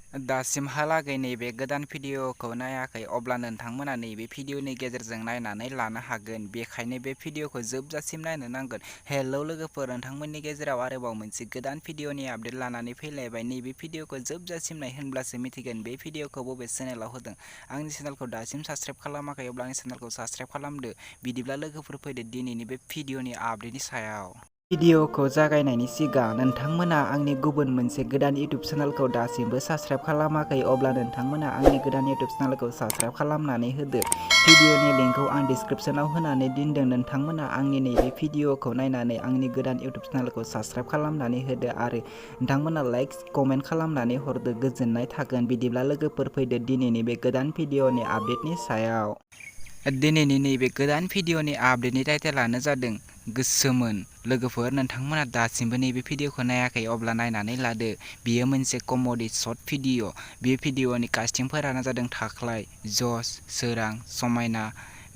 दासिमहालागै नैबे गोदान भिडिअ'खौ नायाखै अब्ला नोंथांमोना नैबे भिडिअ'नि गेजेरजों नायनानै लानो हागोन। बेखायनो बे भिडिअ'खौ जोबजासिम नायनो नांगोन। हेलौ लोगोफोर, नोंथांमोननि गेजेराव आरोबाव मोनसे गोदान भिडिअ'नि आपडेट लानानै फैलायबाय। नैबे भिडिअ'खौ जोबजासिम नाय होनब्लासो मिथिगोन बे भिडिअ'खौ बबे चेनेलाव होदों। आंनि चेनेलखौ दासिम साबस्क्राइब खालामाखै अब्ला आंनि चेनेलखौ साबस्क्राइब खालामदो। बिदिब्ला लोगोफोर फैदो दिनैनि बे भिडिअ'नि आपडेटनि सायाव। भिडिअ'खौ जागायनायनि सिगां नोंथांमोना आंनि गुबुन मोनसे गोदान इउटुब चेनेलखौ दासिमबो साबस्क्राइब खालामाखै अब्ला नोंथांमोना आंनि गोदान इउटुब चेनेलखौ साबस्क्राइब खालामनानै होदो। भिडिअ'नि लिंकखौ आं डिसक्रिपशनाव होनानै दोनदों। नोंथांमोना आंनि नैबे भिडिअ'खौ नायनानै आंनि गोदान इउटुब चेनेलखौ साबस्क्राइब खालामनानै होदो आरो नोंथांमोना लाइक कमेन्ट खालामनानै हरदो, गोजोननाय थागोन। बिदिब्ला लोगोफोर फैदो दिनैनि बे गोदान भिडिअ'नि आपडेटनि सायाव। दिनैनि नैबे गोदान भिडिअ'नि आपडेटनि टाइटेलानो जादों गोसोमोन। लोगोफोर, नोंथांमोना दासिमबो नैबे भिडिअ'खौ नायाखै अब्ला नायनानै लादो। बेयो मोनसे कमेडि शर्ट भिडिअ'। बे भिडिअ'नि कास्टिंफोरानो जादों थाख्लाय, जस, सोरां, समायना,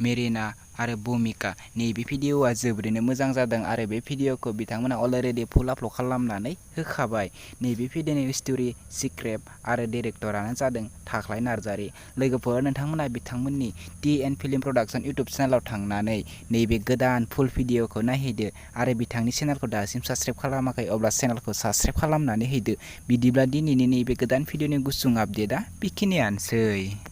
मेरिना आरो भुमिका। नैबे भिडिअ'आ जोबोरैनो मोजां जादों आरो बे भिडिअ'खौ बिथांमोना अलरेडि फुल आपल'ड खालामनानै होखाबाय। नैबे भिडिअ'नि स्ट'रि, स्क्रिप्ट आरो डिरेक्टरानो जादों थाख्लाय नार्जारि। लोगोफोर, नोंथांमोना बिथांमोननि TN फिल्म प्रडाक्शन इउटुब चेनेलाव थांनानै नैबे गोदान फुल भिडिअ'खौ नायहैदो आरो बिथांनि चेनेलखौ दासिम साबस्क्राइब खालामाखै अब्ला चेनेलखौ साबस्क्राइब खालामनानै हैदो। बिदिब्ला दिनैनि नैबे गोदान भिडिअ'नि गुसुं आपडेटआ बेखिनियानोसै।